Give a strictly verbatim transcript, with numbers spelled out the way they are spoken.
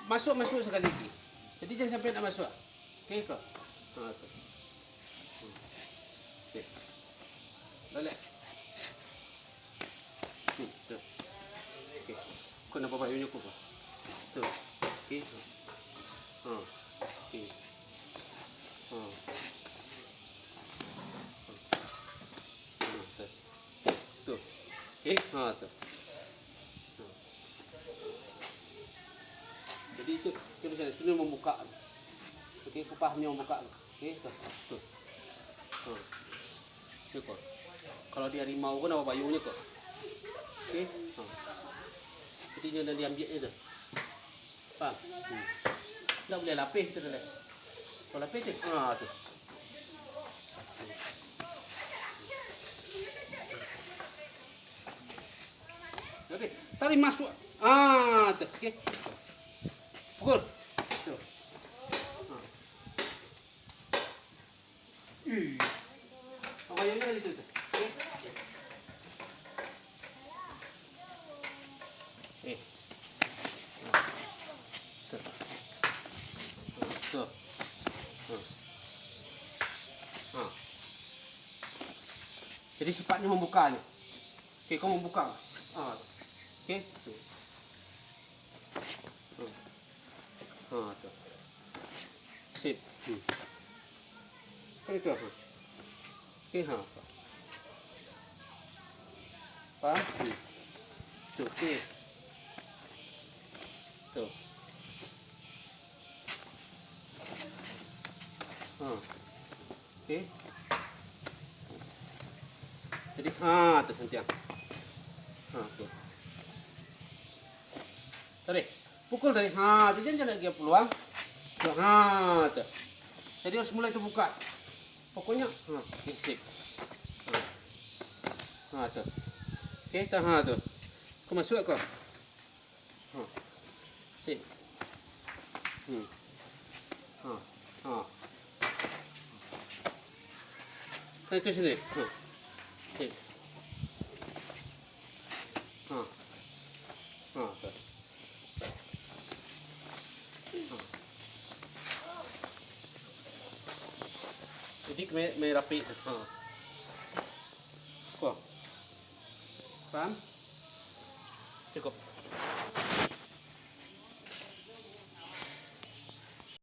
Masuak, masuak sakali lai. Jadi, jan sampai ndak masuak. Oke, ko. Ha, tu. Hmm. Oke. Baliak. Hmm, tu. Oke. Ko napa payuangnyo ko, ko? Tu. Oke. Ha. Oke. Ha. Ha, tu. Tu. Oke. Ha, tu. Ha. Jadi itu, itu bisa, itu nyo mambukak. Oke, kupah nyo mambukak. Oke, tu, tu. Ha. Itu ko. Kalau di harimau ko napa payuangnyo ko. Oke. Ha. Jadi nyo nan diambiaknyo tu. Paham? Hmm. Ndak buliah lapeh tu deh. Kalau lapeh tu, ha, tu. Oke, tarik masuak. Ah, tu, oke. Pukul. Tu. Ah. Ih. Apa yang ni tu? Oke. Eh. Tu. Tu. Tu. Ha. Jadi sifatnyo mambuka ni. Oke, kau mambuka. Ha. Oke. Tu. Tu. Ha, tu. Sip. Hmm. Kan itu, ha. Oke, ha. Paham? Hmm. Tu, oke. Tu. Ha. Oke. Jadi, ha, tu santiang. Ha, tu. Tarik. Pukul tarik. Ha, tu jan, jan nak agiah puluang. Tu, ha, tu. Jadi harus mulai tabuka. Pokoknyo, ha, oke, sip. Ha. Ha, tu. Oke, tahan tu. Kau masuak kau. Ha. Sip. Hmm. Ha. Ha. Nah, itu sini. Ha. Sip. Ha. Ha, tu. Ha. Jadi, kena, kena rapi. Ha. Ko. Paham? Cukup.